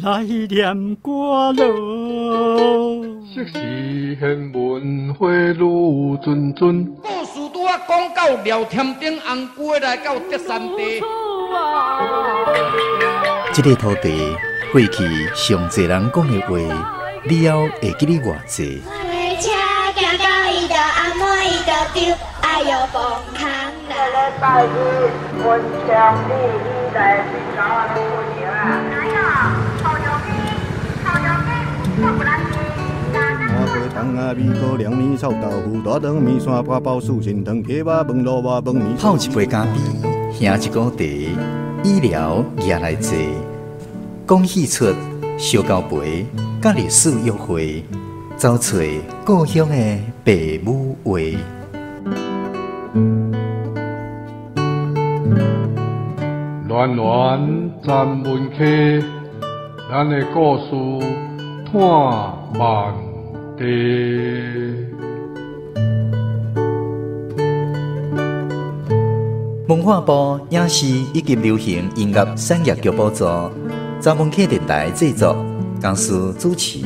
來念歌囉。昔時玄文花愈谆谆。故事拄仔講到廖添丁紅龜來到德山地。這个土地過去上濟人講的話，了後會記得偌濟？泡一杯咖啡，喝一壺茶，醫療也來坐，講戲出燒交陪，佮歷史約會，走揣故鄉的爸母話。暖暖站文溪，咱的故事伴万地。文化部影視以及流行音樂產業局補助，查文客電台製作，公司主持。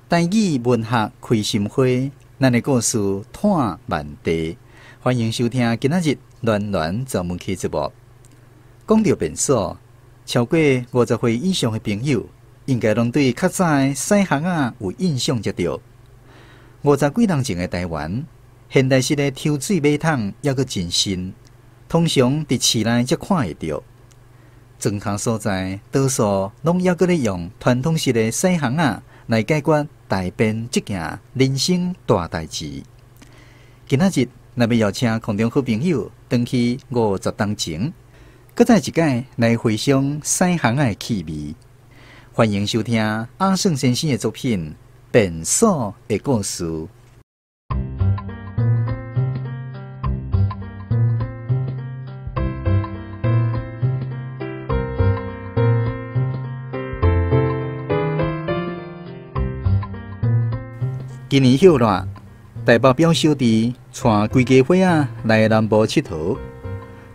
台語文學開心花，咱的故事伴萬地，歡迎收聽今仔日暖暖查文客節目。講到便所，超過50歲以上的朋友，應該攏對較早的屎巷仔有印象才對。50幾年前的台灣，現代式的抽水馬桶猶閣真新，通常佇市內才看會著。莊跤所在，多數攏猶閣咧用傳統式的屎巷仔來解決大便這件人生大代誌。今仔日，咱欲邀請空中好朋友，轉去50年前，閣再一擺來回想屎巷仔的氣味。歡迎收聽阿勝先生的作品《便所的故事》。今年歇熱，台北表小弟帶規家伙仔來南部𨑨迌。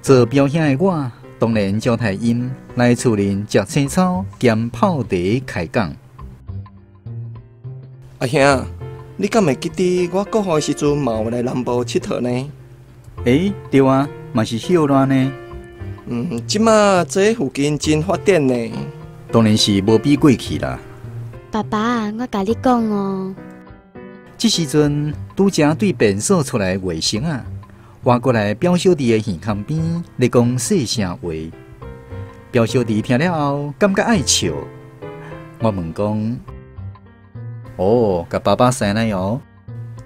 做表兄的我，當然招待𪜶來厝裡食青草兼泡茶開講。阿兄，你敢會記得我國小的時陣嘛有來南部𨑨迌呢？欸，對啊，嘛是歇熱呢。這馬這附近真發展呢。當然是無比過去啦。爸爸，我共你講哦。這時陣拄才對便所出來的衛生啊，活過來表小弟的耳孔邊咧講細聲話。表小弟聽了後，感覺愛笑。我問講：哦，共爸爸生奶哦？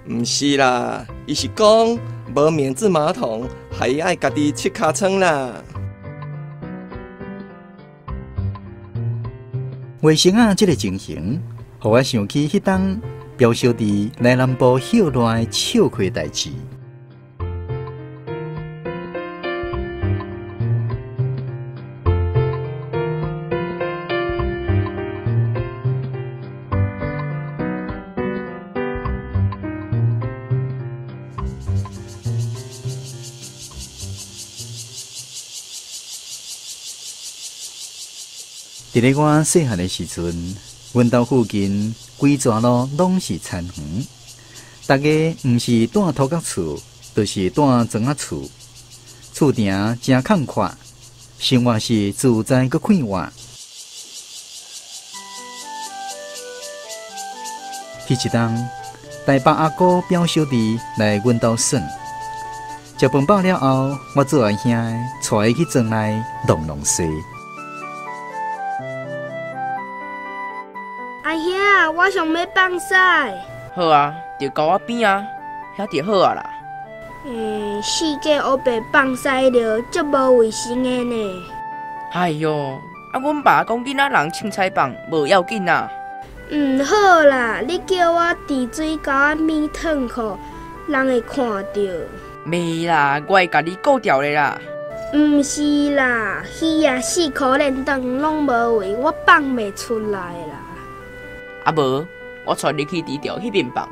毋是啦，伊是講無免治馬桶，害伊愛家己拭尻川啦。衛生啊，這个情形，予我想起彼當表小弟來南部歇熱的笑虧代誌。佇咧我細漢的時陣，阮兜附近規逝路攏是田園，大家毋是住土埆厝，就是住磚仔厝，厝埕誠空闊，生活是自在閣快活。彼一冬，台北阿姑表小弟來阮兜耍，食飯飽了後，我做阿兄的帶伊去庄內弄弄踅。阿兄，我想欲放屎。好啊，就到我邊啊，遐就好啊啦。四界烏白放屎著，足無衛生的呢。哎喲，啊，阮爸講囡仔人凊彩放，無要緊啊。毋好啦，你叫我佇水溝仔邊褪褲，人會看著。袂啦，我會共你顧著的啦。毋是啦，鱼仔四箍连顿拢无位，我放袂出来啦。啊无，我带你去池条彼边放。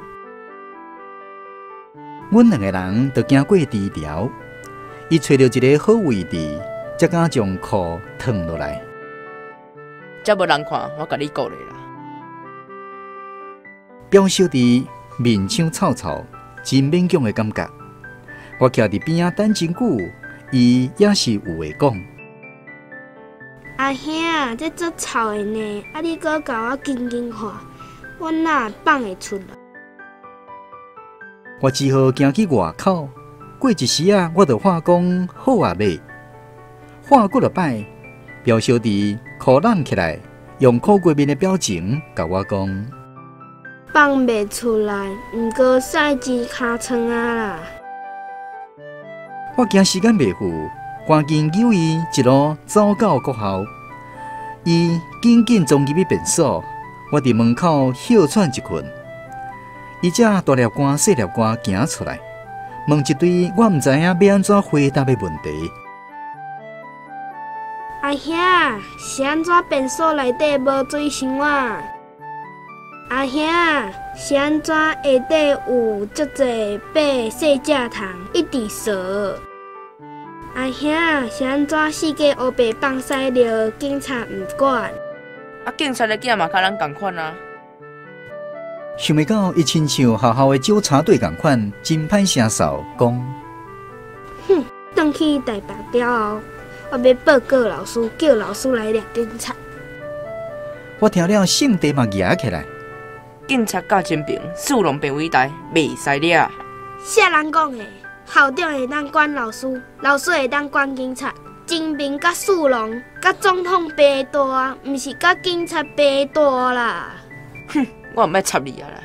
阮两个人就行过池条，伊揣著一个好位置，才敢将裤脱落来。遮无人看，我共你顾咧啦。表小弟面相臭臭，真勉强的感觉。我徛伫边仔等真久，伊也是有话讲。阿兄，这足臭的呢，啊你阁共我紧紧看，我哪会放会出来？我只好行去外口，过一时仔，我就喊讲好啊未？喊几落摆，表小弟裤挽起来，用苦瓜面的表情共我讲：放袂出来，毋过使治尻川仔啦。我惊时间袂赴，赶紧揪伊一路走到国校。伊紧紧钻入去便所，我伫门口歇喘一困。伊才大粒汗细粒汗行出来，问一堆我毋知影欲按怎回答的问题。阿兄，是按怎便所内底无水箱啊？阿兄，是按怎下底有足济白细只虫一直踅？阿兄，是按怎四界乌白放屎尿，警察毋管？啊，警察的囝嘛佮咱仝款啊！想袂到伊亲像学校的纠察队仝款，真歹声嗽讲。哼，转去台北了后，我欲报告老师，叫老师来掠警察。我听了性地嘛蜈起来。警察佮真平，四龙变伟大，袂使掠。啥人讲的？校长会当管老师，老师会当管警察。真平佮四龙佮总统爬大，毋是佮警察爬大啦。哼，我毋爱插你啊啦！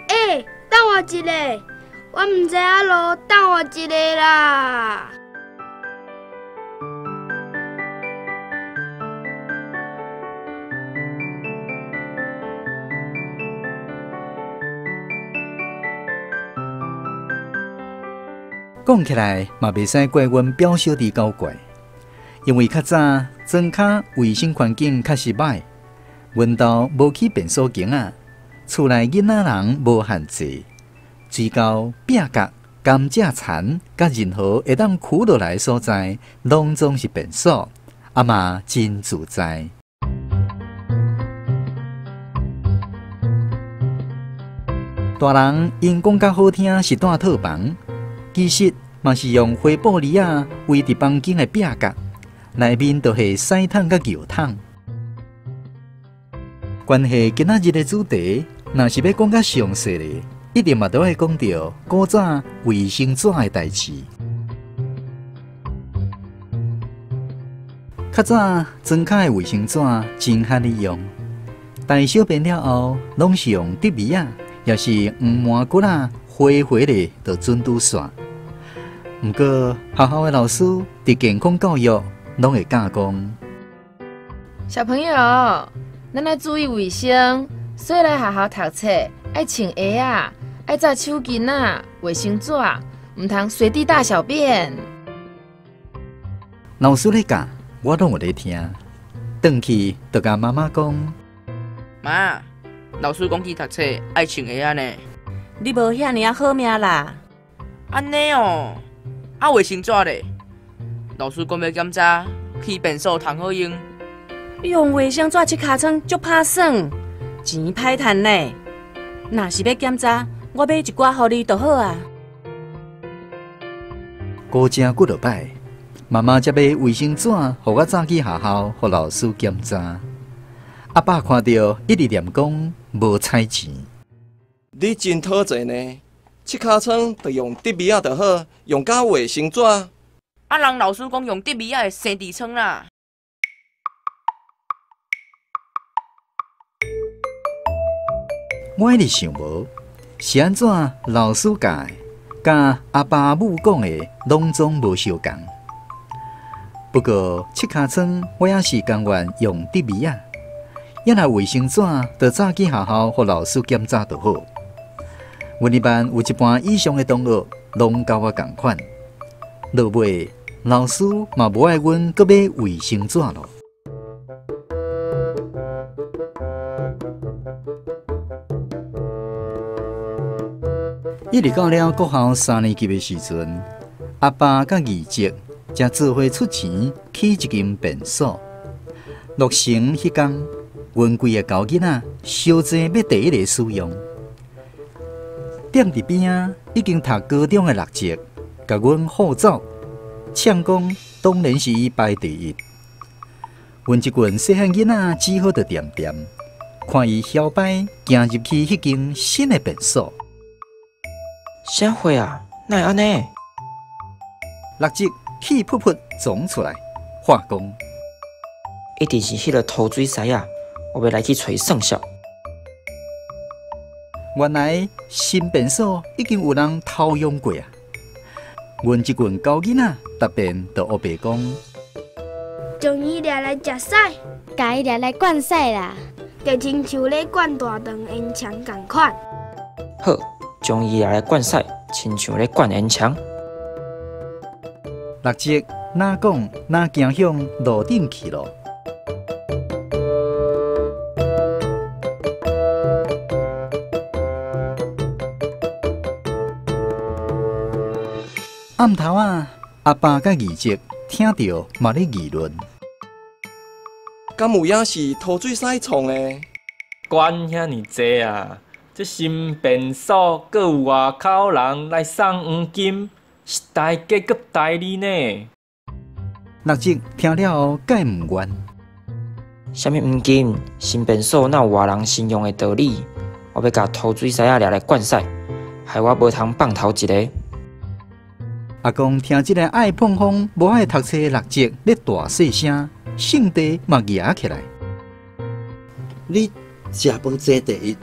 欸，等我一下，我毋知影路，等我一下啦。讲起来嘛，袂使怪阮表小弟搞怪，因为较早庄跤卫生环境确实歹，阮兜无去便所间仔，厝内囡仔人无限制，水沟、壁角、甘蔗田，佮任何会当跍落来的所在，拢总是便所，啊嘛真自在。大人𪜶讲较好听是蹛套房。其实嘛是用花布帘仔围伫房间的壁角，内面就是屎桶佮尿桶。关系今仔日的主题，若是欲讲较详细咧，一定嘛都爱讲著古早卫生纸的代志。较早庄跤的卫生纸真罕利用，大小便了后，拢是用竹篾仔，也是黄麻骨仔灰灰的就准拄煞。毋过学校的老师伫健康教育拢会教讲，小朋友，咱爱注意卫生，所以来学校读册爱穿鞋仔，爱扎手巾仔、卫生纸，毋通随地大小便。老师咧教，我拢有咧听。转去就共妈妈讲，妈，老师讲去读册爱穿鞋仔呢。你无遐尔仔好命啦！按呢哦，啊卫生纸咧？老师讲欲检查，去便所通好用。用卫生纸拭尻川足拍算，钱歹趁呢。若是欲检查，我买一寡予你就好啊。过真几落摆，妈妈才买卫生纸，予我早去学校，予老师检查。阿爸看著，一直念讲无彩钱。你真讨债呢，拭尻川就用竹篾仔就好，用甲卫生纸。啊，人老师讲用竹篾仔会生痔疮啦。我一直想无，是按怎老师教的，佮阿爸阿母讲的，拢总无相仝。不过拭尻川，我也是甘愿用竹篾仔，也若卫生纸，就早去学校予老师检查就好。阮的班有一半以上的同学拢佮我仝款，落尾老師嘛無愛阮閣買衛生紙囉。一直到了國校三年級的時陣，阿爸佮二叔才做伙出錢起一間便所。落成彼工，阮幾个猴囡仔相爭欲第一个使用。踮佇邊仔已經讀高中的六叔，共阮唬走，嗆講當然是伊排第一。阮這群細漢囡仔只好就恬恬看伊搖擺行入去彼間新的便所。啥貨啊？哪會按呢？六叔氣噗噗衝出來，話講：一定是彼个塗水師仔，我欲來去揣伊算數。原來新便所已經有人偷用過啊！阮這群猴囡仔特別就烏白講，將伊掠來食屎，共伊掠來灌屎啦，就親像咧灌大腸煙腸仝款。好，將伊掠來灌屎，親像咧灌煙腸。六叔哪講哪行向路頂去囉。暗頭仔，阿爸佮二叔聽著嘛咧議論。敢有影是塗水師創的？管遐爾濟啊！這新便所閣有外口人來送黃金，是大吉閣大利呢。六叔聽了後，蓋毋願。啥物黃金？新便所哪有外人先用的道理？我欲共塗水師仔掠來灌屎，害我無通放頭一个。阿公聽這个愛膨風、無愛讀冊的六叔咧大細聲，性地嘛夯起來。你食飯坐第一，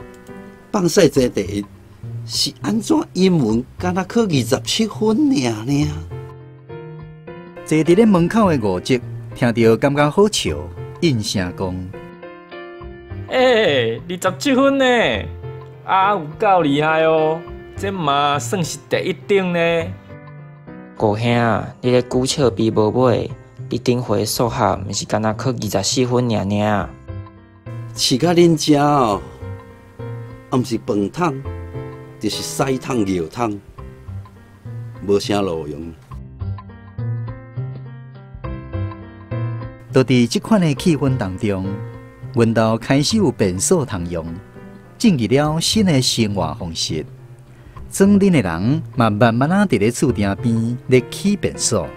放屎坐第一，是按怎英文敢若考27分爾呢？坐佇咧門口的五叔聽著感覺好笑，應聲講：欸，27分呢，啊有夠厲害哦，這嘛算是第一等呢。五兄，你咧舉笑鼻無尾，你頂回數學毋是干焦考24分爾爾？饲到恁遮哦，啊，毋是飯桶，就是屎桶尿桶，無啥路用。就佇這款的氣氛當中，阮兜開始有便所通用，進入了新的生活方式。莊恁的人嘛，慢慢仔佇咧厝埕邊咧起便所。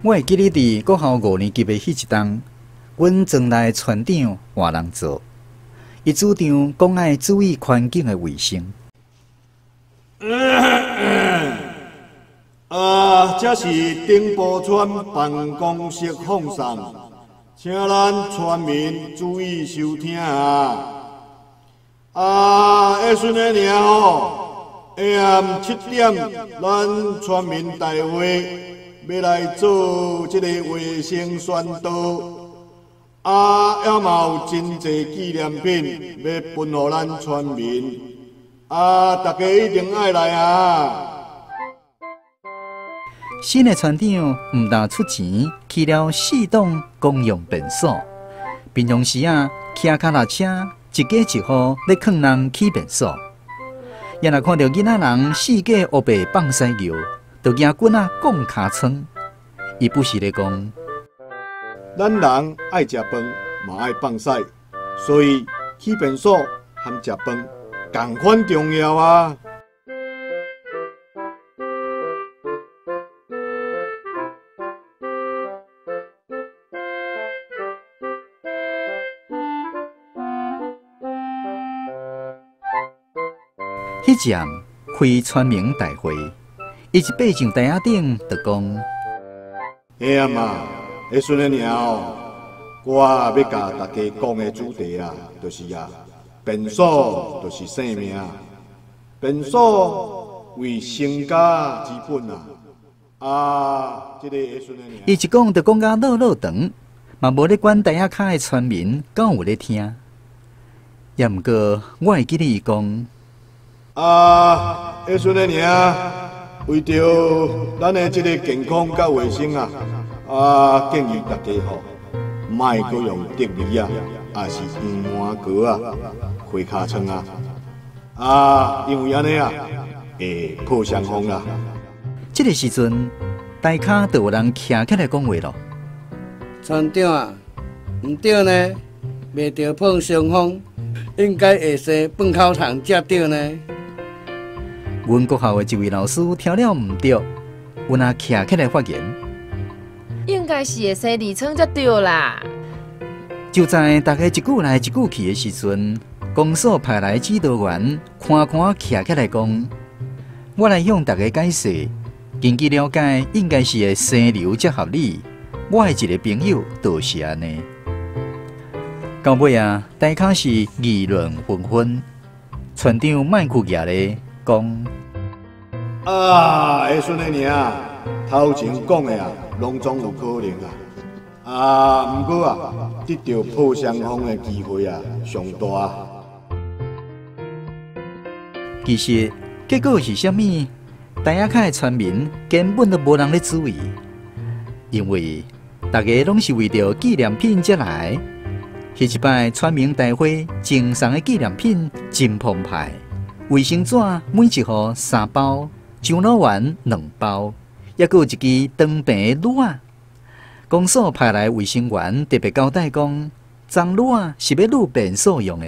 我會記得佇國校5年級的彼一冬，阮莊內的村長換人做。伊主張講愛注意環境的衛生。啊，這是頂埔村辦公室放送，請咱村民注意收聽啊！啊，下旬的爾吼，下暗7點，咱村民大會欲來做這个衛生宣導。啊，也嘛有真濟紀念品欲分予咱村民，啊，大家一定愛來啊！新的村長毋但出錢起了4棟公用便所，平常時啊，騎跤踏車一家一戶咧勸人起便所。伊若看著囡仔人四界烏白放屎尿，就舉棍仔摃尻川。伊不時咧講：咱人愛食飯，嘛愛放屎，所以起便所和食飯仝款重要啊！彼一暗開村民大會，伊一爬上台仔頂就講：下暗啊，下旬的爾哦，我欲共大家講的主題啊，就是啊，便所就是生命，便所为成家之本啊！啊，这个下孙的。伊一讲就讲甲落落长，嘛无咧管台仔跤的村民敢有咧听。也毋过，我会记得伊讲。啊，下孙的尔，为著咱的这个健康佮卫生啊，啊，建议大家吼，莫阁用竹篱啊，抑是黄麻膏啊，花尻疮啊，啊，因为按呢啊，会破伤风啦。这个时阵，台跤就有人徛起来讲话咯。村长啊，毋对呢，袂著破伤风，应该会生粪口虫才对呢。阮国校的一位老师听了毋对，有若徛起来发言，应该是会生痔疮才对啦。就在大家一句来一句去的时阵，公所派来指导员看看徛起来讲：我来向大家解释，根据了解，应该是会生瘤才合理。我的一个朋友就是按呢。到尾啊，大家是议论纷纷，村长麦克举咧讲：啊，下孙的尔，头前讲的啊，拢总有可能啊。啊，毋过啊，得著破伤风的机会啊，上大。其实结果是啥物？台仔跤的村民根本都无人咧注意，因为大家拢是为著纪念品才来。彼一摆村民大会赠送的纪念品真澎湃，卫生纸每一户3包，樟脑丸2包，犹阁有一支长柄的橐仔。公所派来卫生员特别交代讲，脏橐仔是欲橐便所用的。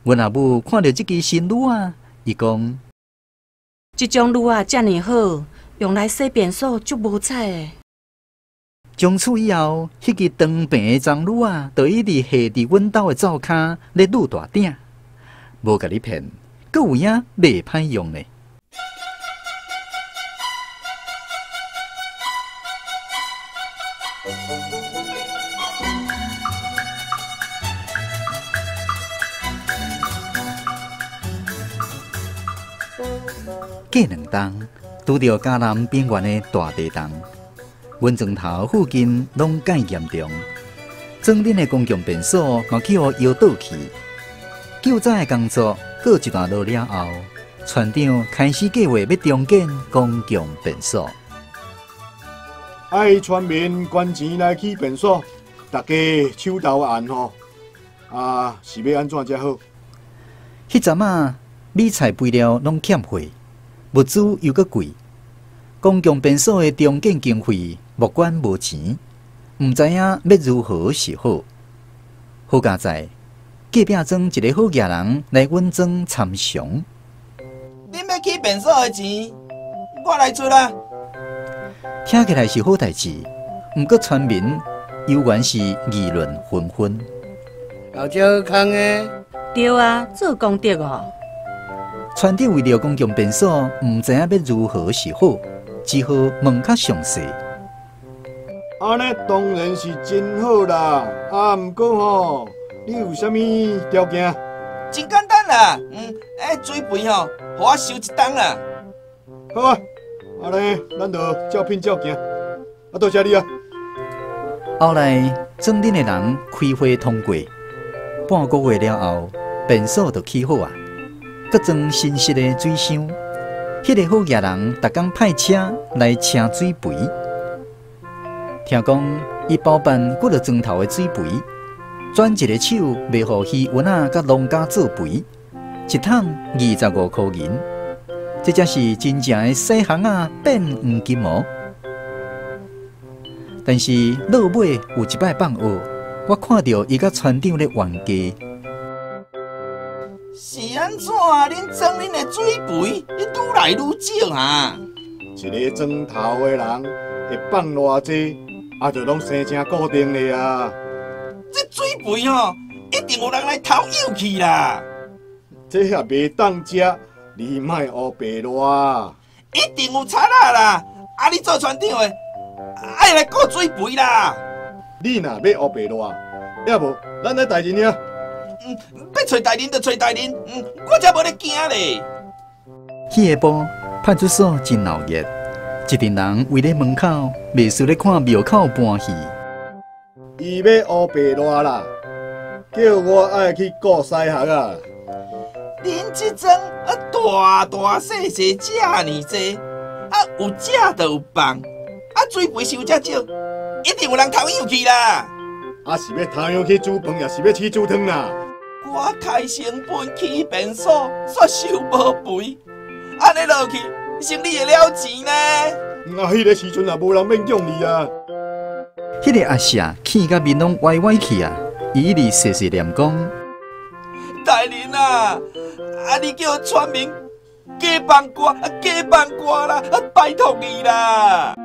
阮阿母看著这支新橐仔，伊讲：这种橐仔遮尔好，用来洗便所足无彩的。从此以后，彼支长柄的脏橐仔就一直下伫阮兜的灶跤咧橐大鼎，无共你骗，阁有影袂歹用呢。过2冬，拄著嘉南平原的大地动，阮庄头附近拢盖严重，庄顶的公共便所嘛去予摇倒去。救灾的工作过一段落了后，村长开始计划欲重建公共便所。爱全民捐钱来起便所，大家手头按吼，啊，是欲按怎才好？彼阵仔米菜肥料拢欠货，物资又阁贵，公共便所的重建经费莫管无钱，毋知影欲如何是好。好佳哉，隔壁庄一个好额人来阮庄参详。恁欲起便所的钱，我来出啊！听起来是好代志，毋过村民犹原是议论纷纷。老少空的。对啊，做功德哦。村长为著公共便所，毋知影欲如何是好，只好问较详细。按呢当然是真好啦，啊，毋过吼，你有啥物条件？真简单啦，水肥吼，予我收一担啦。好啊，按呢，咱就照品照行。啊，多谢你啊。后来，庄顶的人开会通过，半个月了后，便所就起好啊，阁装新式的水箱。彼个好额人逐工派车来车水肥，听讲伊包办几个庄头的水肥，转一个手卖予渔勻仔佮农家做肥，一桶25箍银，这才是真正的细行仔变黄金哦。但是落尾有一摆放学，我看著伊佮村长咧冤家。是按怎啊？恁装恁的水肥，你愈来愈少啊！一个庄头的人会放偌济，啊，就拢生成固定的啊。这水肥吼，一定有人来偷莠去啦。这也袂当食，你莫乌白赖。一定有贼仔啦！啊，你做船长的，爱来顾水肥啦。你若欲乌白赖，要无咱来大人尔。欲揣大人就揣大人，我才无咧惊咧。彼下晡，派出所真闹热，一阵人围咧门口，袂输咧看庙口搬戏。伊欲乌白赖啦，叫我爱去顾西学啊！恁这阵啊，大大细细遮尔济，啊有食就有放，啊水肥收遮少，一定有人偷养去啦！啊是欲偷养去煮饭，抑是欲去煮汤啦？我开成本起便所，煞收无肥，按呢落去，生理会了钱呢？啊，彼个时阵也无人免奖你啊！彼个阿舍气甲面拢歪歪去啊！伊一直细细念讲：大人啊，啊你叫村民加放歌，加放歌啦，拜托你啦！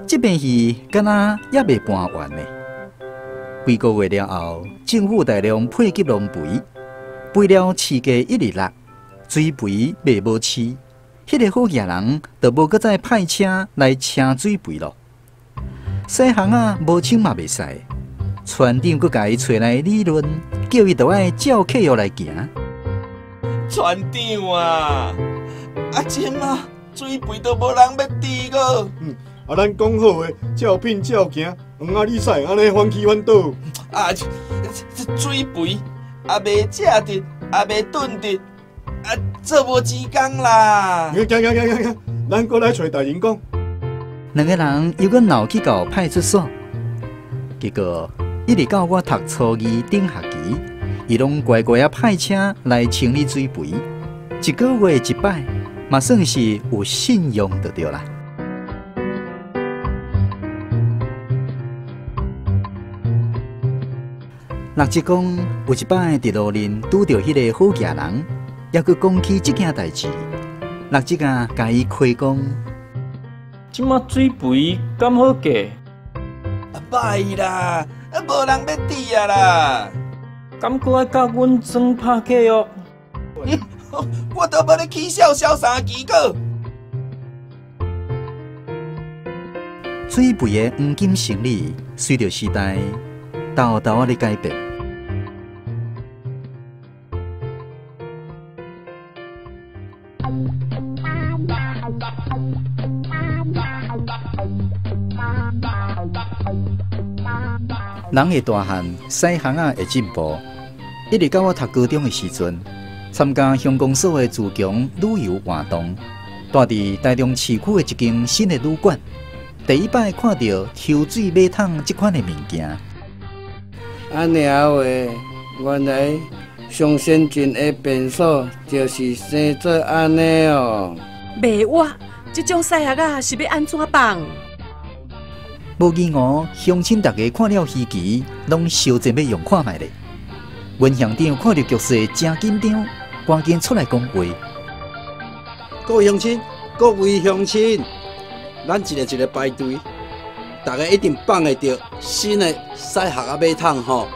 这边戏敢若犹未搬完呢。几个月了后，政府大量配给农肥，肥料市价一直落，水肥卖无市，彼个好额人就无阁再派车来车水肥咯。西行啊，无穿嘛袂使，村长阁共伊揣来理论，叫伊著爱照契约来行。村长啊，啊这马水肥都无人欲挃阁。啊，咱讲好的，照品照行，毋啊，你使按呢反起反倒？啊，这水肥也袂食得，也袂炖得，啊，做无钱工啦！行行行行，咱阁来揣大人讲。两个人又阁闹去到派出所，结果一直到我读初二顶学期，伊拢乖乖仔派车来清理水肥，一个月一摆，嘛算是有信用就对啦。六叔公有一摆伫路面拄著彼个好额人，犹阁讲起这件代志。六叔啊，共伊开讲：这马水肥敢好价？歹啦，啊无人欲挃啊啦！敢阁爱佮阮装拍契约？我都无咧起痟痟三期阁。水肥的黄金生理随著时代沓沓仔咧改变。人会大汉，西行仔会进步。一直到我读高中的时阵，参加乡公所的自强旅游活动，住伫台中市区的一间新的旅馆，第一摆看著抽水马桶这款的物件。按呢话，原来上先进的便所就是生做按呢哦。袂活，这种细盒仔是欲按怎放？无意外，乡亲大家看了稀奇，拢相争欲用看觅咧。阮乡长看著局势真紧张，赶紧出来讲话。各位乡亲，各位乡亲，咱一个一个排队，大家一定放会著新的洗盒仔马桶吼。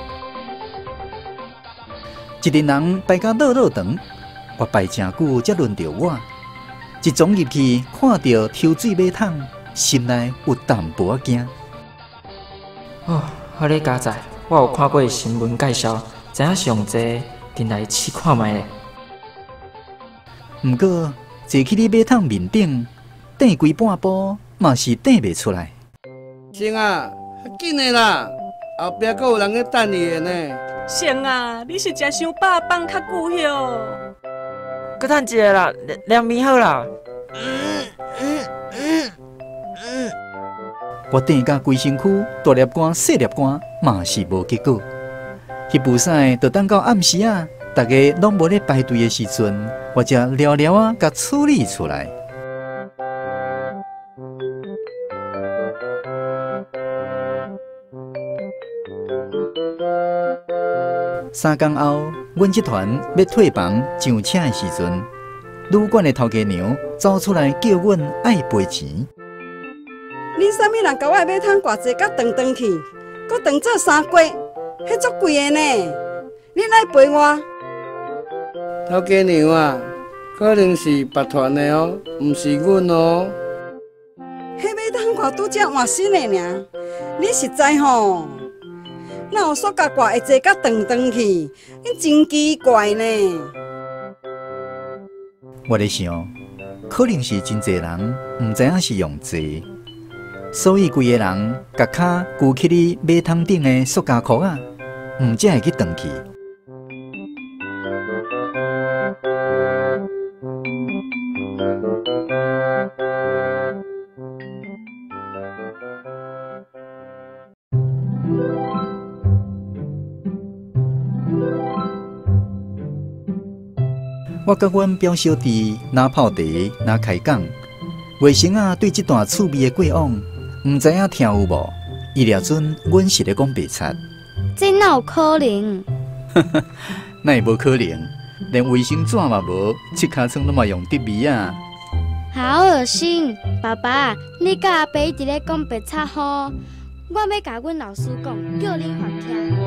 一阵人排甲落落长，我排诚久才轮著我。一撞入去，看著抽水马桶。心内有淡薄仔惊。哦，好咧，佳哉，我有看过新闻介绍，知影上济，阵来试看觅咧。毋过坐去你马桶面顶，蹬规半步嘛是蹬袂出来。生啊，较紧的啦，后壁阁有人咧等你的呢。生啊，你是食伤饱放较久哟。阁趁一下啦，凉面好啦。我蹬甲规身躯，大粒汗、细粒汗，嘛是无结果。彼部屎就等到暗时啊，大家拢无咧排队的时阵，我才了了啊，共处理出来。三工后，阮这团欲退房上车的时阵，旅馆的头家娘走出来叫阮爱赔钱。恁啥物人共我的马桶盖坐甲长长去，阁当做衫柜，彼足贵的呢！恁爱赔我？头家娘啊，可能是别团的哦，毋是阮哦。彼马桶盖拄才换新的尔，你实在吼，哪有塑胶盖会坐甲长长去？你真奇怪呢。我咧想，可能是真濟人毋知影是用坐，所以規个人共跤跣起咧馬桶頂的塑膠殼仔，毋才會去斷去。我佮阮表小弟若泡茶，若开讲，卫生仔對這段趣味的過往，毋知影聽有無？伊掠準阮是咧講白賊。這哪有可能？哪會無可能？連衛生紙嘛無，拭尻川攏嘛用得味啊！好惡心！爸爸，你佮阿伯一直咧講白賊吼，我欲共阮老師講，叫恁罰徛。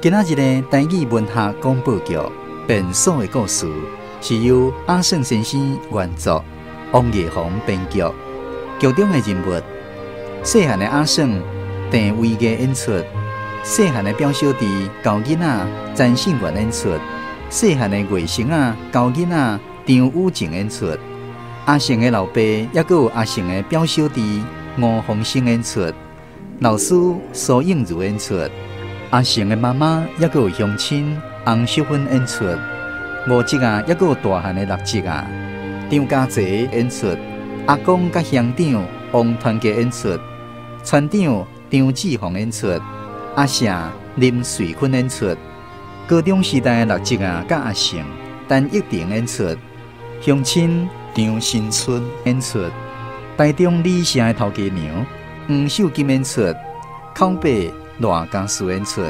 今仔日的台語文學廣播劇《便所的故事》是由阿勝先生原作，王藝宏編劇。劇中的人物：細漢的阿勝、鄭維藝演出；細漢的表小弟高囡仔詹信元演出；細漢的外甥仔高囡仔張宇靜演出；阿勝的老爸，抑閣有阿勝的表小弟吳鴻生演出；老師蘇映如演出。阿成的媽媽，抑閣有鄉親洪淑芬演出；五叔仔，抑閣有大漢的六叔仔張家濟演出；阿公佮鄉長王團結演出；村長張志宏演出；阿舍林瑞坤演出；高中時代的六叔仔佮阿成陳玉婷演出；鄉親張新春演出；台中李社的頭家娘黃秀金演出；口白賴家樹演出。